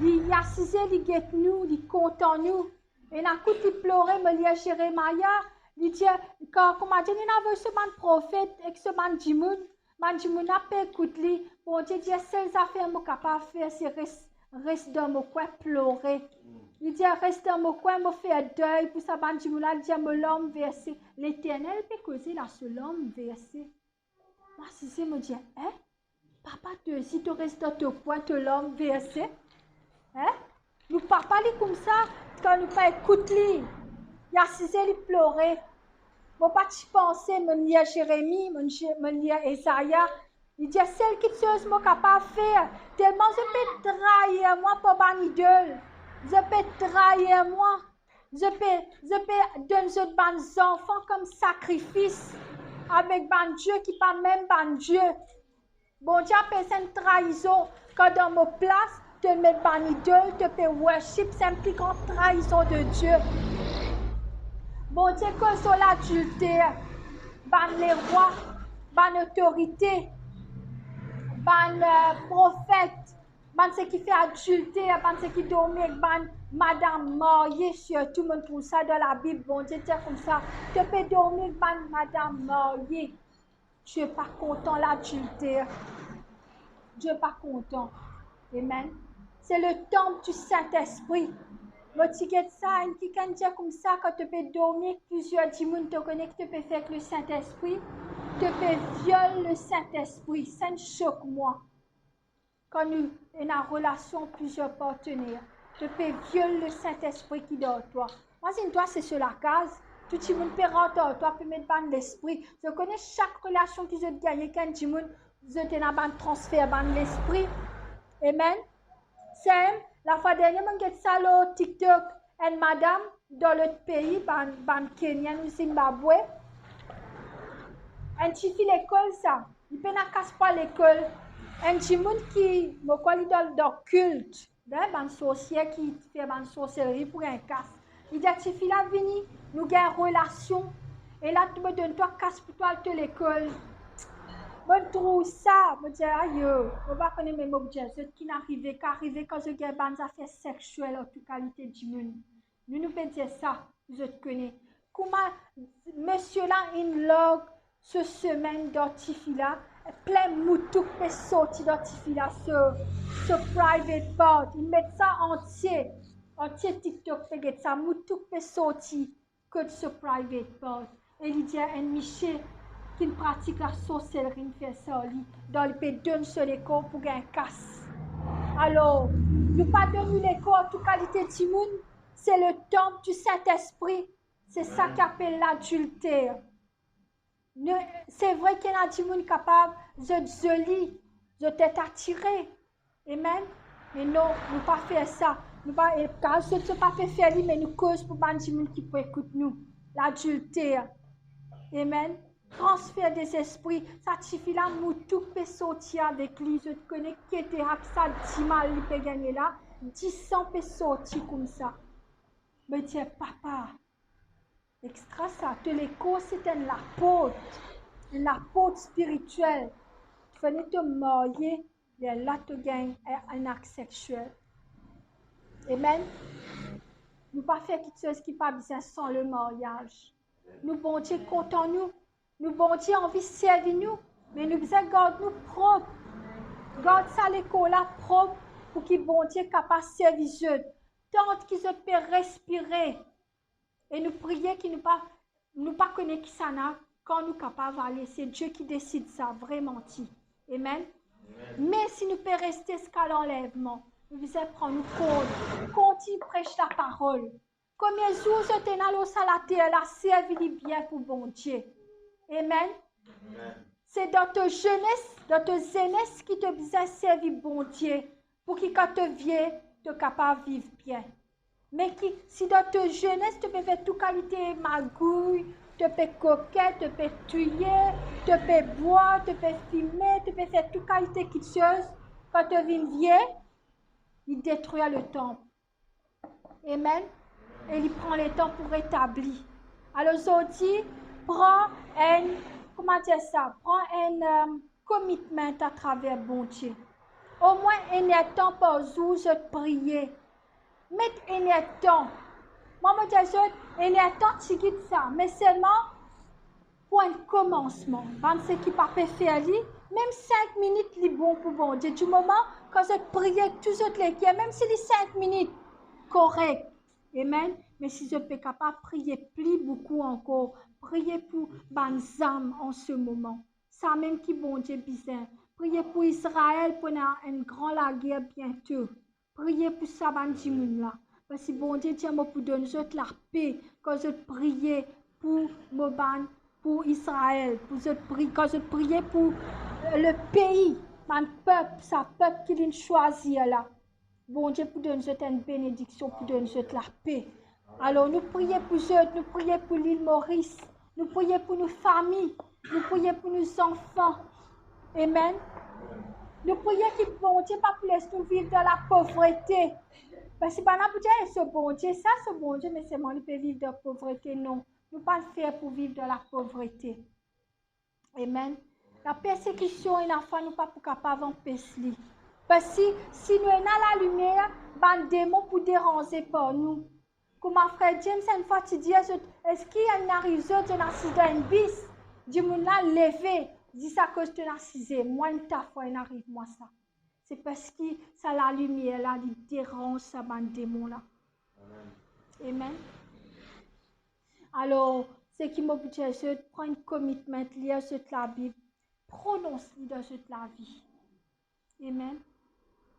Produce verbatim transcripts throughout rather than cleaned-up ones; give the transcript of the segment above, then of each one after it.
Li, li asize, li get nou, li kontan nou. Ena kout li plore, mo lir Zeremia, li dir, kan, koumadir li inn avoy so bann profet ek so bann dimoun, bann dimoun la pe ekout li. Bondie dir, sel zafer mo kapav fer, se res, res dan mo kwin, plore. Li dir, res dan mo kwin, mo fer dey pou sa bann dimoun la. Li dir, mo larm verse. Leternel pe koze la, so larm verse. Mo asize, mo dir, en? Papa, to osi to res dan to kwin, to larm verse? En? Nou papa li koumsa, kan nou pa ekout li, li asize, li plore. Mo pa ti panse, mo lir Zeremi, mo, mo lir Ezaya, li dir, sel kiksoz mo kapav fer, telman zot pe trair mwa par bann idol, zot pe trair mwa, zot pe, zot pe donn zot bann zanfan kom sakrifis avek bann die ki pa mem bann Die. Bondie apel sa enn traizon, kan dan mo plas, to met bann idol, to pe worship, se enn pli gran traizon de Die. Bondie koz lor ladilter, bann lerwa, bann otorite, bann, eh, profet, bann seki fer adilter, bann seki dormi ek bann madam marye, sirtou mo trouv sa dan Labib, Bondie dir koumsa, to pe dormi ek bann madam marye. Die pa kontan ladilter. Die pa kontan. Amen. Se le tanp di Sintespri. Mo ti get sa, enn kikenn dir koumsa, kan to pe dormi ek plizier dimoun, to kone ki to pe fer ek le Sintespri? To pe viol le Sintespri. Sa inn sok mwa. Kan nou ena relasion plizier partner, to pe viol le Sintespri ki dan twa. Imazinn twa, se so lakaz, tou dimoun pe rant ar twa, pe met bann lespri. Zot kone sak relasion ki zot gagne ek enn dimoun, zot ena bann transfer bann lespri. Amen. Sem, lafwa dernie mo get sa lor TikTok, enn madam dan lot pei, bann, bann Kenyan ou Zimbabwe. Enn tifi lekol sa, li pena kas pou al lekol. Enn dimoun ki, mo krwar li dan, dan kilt, dan bann sorsie ki fer bann sorselri pou gagn kas. Li dir tifi la, vini, nou gagn relasion, e la mo donn twa kas pou to al to lekol. Mo trouv sa, mo dir, ayo, mo pa kone, me mo dir zot, ki'nn arive, ki arive kan zot gagn bann zafer seksiel ar tou kalite dimoun. Nou, nou pe dir sa, zot kone. Kouma misie la inn larg so semenn dan tifi la, plin moutouk pe sorti dan tifi la, so, so private part, inn met sa antie, antie TikTok pe get sa, moutouk pe sorti kot so private part. E li dir enn misie ki'nn pratik lasorselri inn fer sa ar li, dan li pe donn so lekor pou gagn kas. Alor, nou pa donn nou lekor ar tou kalite dimoun, se le tanp di Sintespri, se sa ki apel ladilter. Nou, se vre ki ena dimoun kapav, zot zoli, zot et atire, amen. Me non, nou pa fer sa. Nou pa, e kan zot, zot pa pe fer li, me nou koz pou bann dimoun ki pou ekout nou. Ladilter. Amen. Transfer de zespri. Sa tifi la, moutouk pe sorti avek li. Zot kone ki ete ak sa dimal li pe gagne la. Disan pe sorti koumsa. Mo dir, papa, extra sa, to lekor se enn laport, enn laport spiritiel. Fode to marye, lerla to gagn enn, enn akt seksiel. Amen. Nou pa fer kiksoz ki pa bizin san le maryaz. Nou Bondie kontan nou, nou Bondie anvi servi nou, me nou bizin gard nou prop. Gard sa lekor la prop pou ki Bondie kapav servi zot. Tant ki zot pe respire, e nou priye ki nou pa, nou pa kone kisannla, kan nou kapav ale, se Die ki desid sa, vre manti. Amen. Amen. Me si nou pe reste ziska lanlevman, nou bizin pran nou kont, kontign pres laparol. Komie zour zot ena lor sa later la, servi li bien pou Bondie. Amen. Amen. Se dan to zenes, dan to zenes ki to bizin servi Bondie, pou ki kan to vie, to kapav viv bien. Me ki, si dan to zenes to pe fer tou kalite magouy, to pe kokin, to pe touye, to pe bwar, to pe fime, to pe fer tou kalite kiksoz, kan to vinn vie, li detrir letanp. Amen. E li pran letan pou retabli. Alor zordi, pran enn, kouma dir sa, pran enn, eh, commitment atraver Bondie. Omwin enn er-d-tan par zour zot priye. Met enn er-d-tan. Mwa, mo dir zot, enn er-d-tan tigit sa, me selman pou enn komansman. Bann seki pa pe fer li, mem sink minit li bon pou Bondie. Dimoman kan zot priye ek tou zot leker, mem si li sink minit, korek. Amen. Me si zot pe kapav priye pli boukou ankor, priye pou bann zam an se moman. Samem ki Bondie bizin. Priye pou Izrael, pou ena enn gran lager biento. Priye pou sa bann dimoun la. Parski Bondie dir mo pou donn zot lape kan zot priye pou mo bann, pou Izrael, pou zot pri-, kan zot priye pou, eh, lepei, bann pep, sa pep ki linn swazir la. Bondie pou donn zot enn benediksion, pou donn zot lape. Alor, nou priye pou zot, nou priye pou Lil Moris, nou priye pou nou fami, nou priye pou nou zanfan. Amen. Nou priye ki Bondie pa pou les nou viv dan lapovrete. Parski bann la pou dir, "Eh, so Bondie, sa so Bondie, me selman li pe viv dan povrete." Non, nou pa fer pou viv dan lapovrete. Amen. Lapersekision, ena fwa nou pa pou kapav anpes li. Parski si nou ena lalimier, bann demon pou deranze par nou. Kouma frer James enn fwa ti dir zot, eski inn ariv zot, zot inn asize dan enn bis, dimoun la leve, zis akoz to'nn asize, mwa enn ta fwa inn ariv mwa sa. Se parski sa lalimier la, li deranz sa bann demon la. Amen. Amen. Alor, seki mo pou dir zot, pran enn commitment, lir zot Labib, pronons li dan zot lavi. Amen.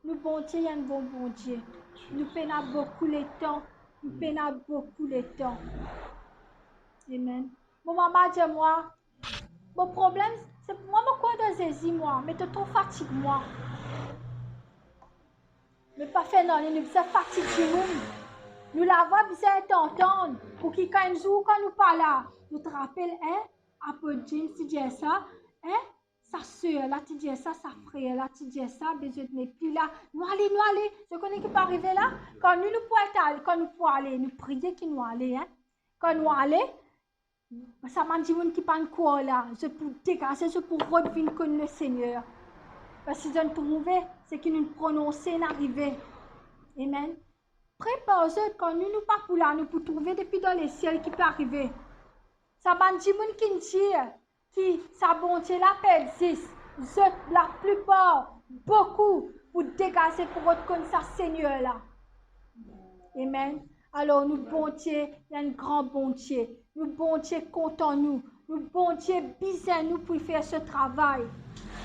Nou Bondie, li enn bon Bondie. Nou pena boukou letan, nou pena boukou letan. Amen. Mo mama dir mwa, mo problem, se mwa, mo krwar dan Zezi mwa, me to tro fatig mwa. Me pa fer nanye, nou bizin fatig dimoun. Nou lavwa bizin et antann, pou ki kan enn zour kan nou pa la, nou rapel, en, Apot James ti dir sa, en, sa ser la ti dir sa, sa frer la ti dir sa, be zot nepli la. Nou ale, nou ale. Zot kone ki pou arive la? Kan nou, nou pou et al, kan nou pou ale, nou priye ki nou ale, en. Kan nou ale, sa bann dimoun ki pa'nn krwar la, zot pou degaze, zot pou rod vinn konn Lesegner. Parski zot trouve seki nou prononse inn arive. Amen. Prepar zot, kan nou, nou pa pou la, nou pou trouve depi dan lesiel ki pe arive. Sa bann dimoun ki'nn dir ki sa Bondie la pa exzis, zot laplipar, boukou, pou degaze pou rod konn sa Segner la. Amen. Alor, nou Bondie, li enn gran Bondie. Nou Bondie kontan nou. Nou Bondie bizin nou pou fer so travay.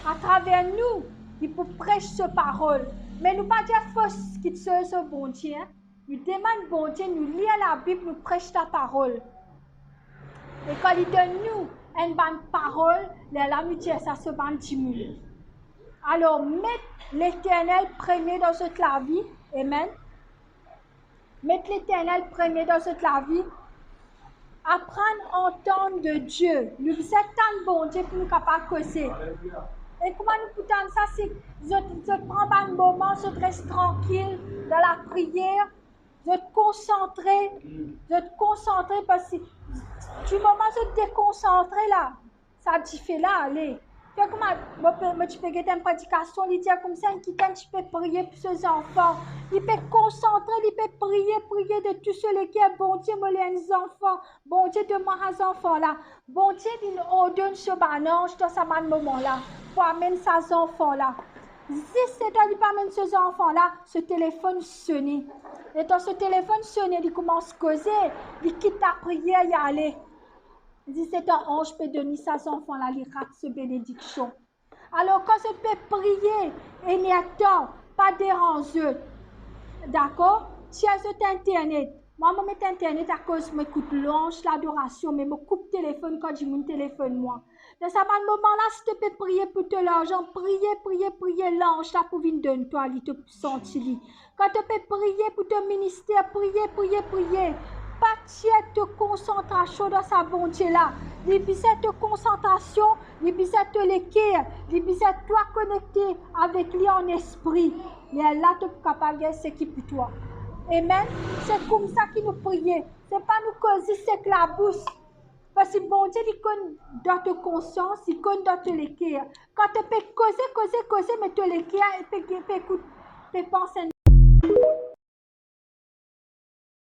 Atraver nou, li pou pres so parol. Me nou pa dir fos kiksoz lor Bondie, en. Nou demann Bondie, nou lir Labib, nou pres laparol. E kan li donn nou enn bann parol, lerla nou dir sa so bann dimoun. Alor, met Leternel premie dan zot lavi. Amen. Met Leternel premie dan zot lavi. Aprann antann de Die. Nou bizin tann Bondie pou nou kapav koze. E kouma nou pou tann sa? Si zot, zot pran bann moman, zot res trankil dan lapriyer, zot konsantre, zot konsantre, parski dimoman zot dekonsantre la, sa dife la ale. Fer kouma mo pe, mo ti pe get enn predikasion, li dir koumsa enn kikenn ti pe priye pou so zanfan. Li pe konsantre, li pe priye, priye de tou so leker, Bondie, mo le enn zanfan. Bondie, donn mwa sa zanfan la. Bondie, li ordonn so bann anz dan sa bann moman la pou amenn sa zanfan la. Zis letan li pe amenn so zanfan la, so telefonn sone. Letan so telefonn sone, li koumans koze, li kit lapriyer, li ale. Zis letan anz pe donn li sa zanfan la, li rat so benediksion. Alor, kan zot pe priye, enn er-d-tan, pa deranz zot. Dakor? Tir zot internet. Mwa, mo met internet akoz mo ekout lwanz, ladorasion, me mo koup telefonn kan dimoun telefonn mwa. Dan sa bann moman la, si to pe priye pou to larzan, priye, priye, priye, lanz la pou vinn donn twa li, to pou santi li. Kan to pe priye pou to minister, priye, priye, priye. Pa tir to konsantrasion dan sa Bondie la. Li bizin to konsantrasion, li bizin to leker, li bizin twa konekte avek li an espri. Lerla to pou kapav gagn seki pou twa. Amen. Se koumsa ki nou priye. Se pa nou koz zis ek labous. Parski Bondie, li konn dan to konsians, li konn dan to leker. Kan to pe koze, koze, koze, me to leker pe, pe ekout, pe pans enn